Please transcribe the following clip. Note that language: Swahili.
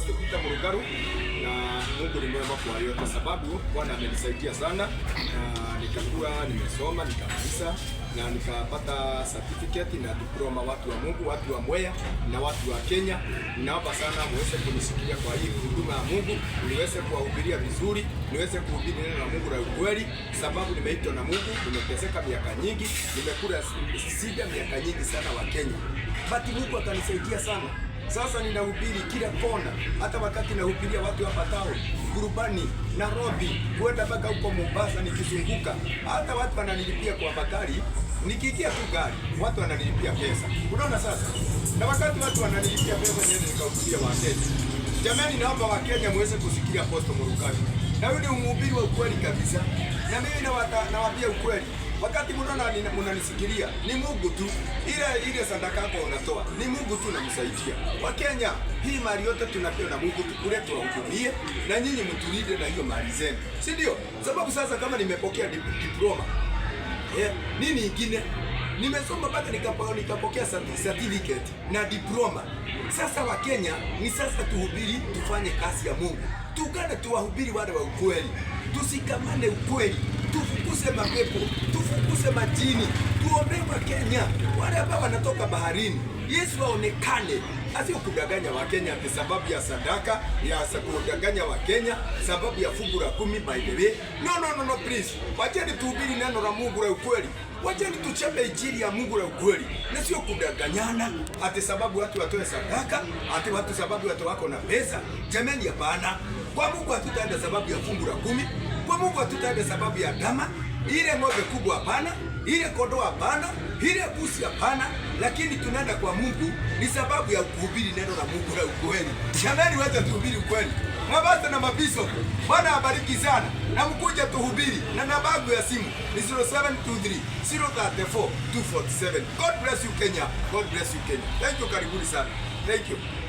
Apostle Peter Murungaru na Mungu ni mwema kwa yote, sababu Bwana amenisaidia sana na nikakuwa nimesoma nikamaliza na nikapata certificate na diploma. Watu wa Mungu, watu wa Mwea na watu wa Kenya, ninaomba sana muweze kunishikilia kwa hii huduma ya Mungu, niweze kuwahubiria vizuri, niweze kuhubiri neno la Mungu la ukweli, sababu nimeitwa na Mungu, nimeteseka miaka nyingi, nimekula shida miaka nyingi sana wa Kenya, but Mungu akanisaidia sana. Sasa ninahubiri kila kona, hata wakati nahubiria watu hapa town, Kurubani, Nairobi, kwenda mpaka huko Mombasa nikizunguka, hata watu wananilipia kwa magari. Nikiingia tu gari, watu wananilipia pesa. Unaona sasa? Na wakati watu wananilipia pesa, niende nikahubiria Wakenya. Jamani, naomba Wakenya muweze kusikia Apostle Murungaru. Na huyu ni mhubiri wa ukweli kabisa. Na mimi nawaambia ukweli. Wakati mnaona mnanisikilia, ni Mungu tu. Ile ile sadaka yako unatoa, ni Mungu tu unamsaidia. Wakenya, hii mali yote tunapewa na Mungu, tukule tuwahudumie, na nyinyi mtulinde na hiyo mali zenu, si ndio? Sababu sasa kama nimepokea diploma, yeah, nini ingine nimesoma mpaka nikapokea certificate na diploma. Sasa Wakenya, ni sasa tuhubiri, tufanye kazi ya Mungu, tukane tuwahubiri wale wa ukweli, tusikamane ukweli, tufukuze mapepo, tufukuze majini, tuombee Wakenya wale ambao wanatoka baharini, Yesu aonekane, asio kudanganya Wakenya ati sababu ya sadaka ya kudanganya Wakenya sababu ya fungu la 10. By the way, no, no, no, no, please, wacheni tuhubiri neno la Mungu la ukweli. Wacheni tuchape injili ya Mungu la ukweli, na sio kudanganyana ati sababu watu watoe sadaka, ati watu sababu watu wako na pesa. Jamani, hapana. Kwa Mungu hatutaenda sababu ya fungu la 10. Kwa Mungu hatutaenda sababu ya dama, ile ng'ombe kubwa hapana, ile kondoo hapana, ile busi hapana, lakini tunaenda kwa Mungu ni sababu ya kuhubiri neno la Mungu la ukweli. Jamani, wacha tuhubiri ukweli. Mapasta na mabishop, Bwana abariki sana na mkuje tuhubiri, na namba yangu ya simu ni 0723 034 247. God bless you, Kenya. God bless you, Kenya. Thank you, karibuni sana. Thank you.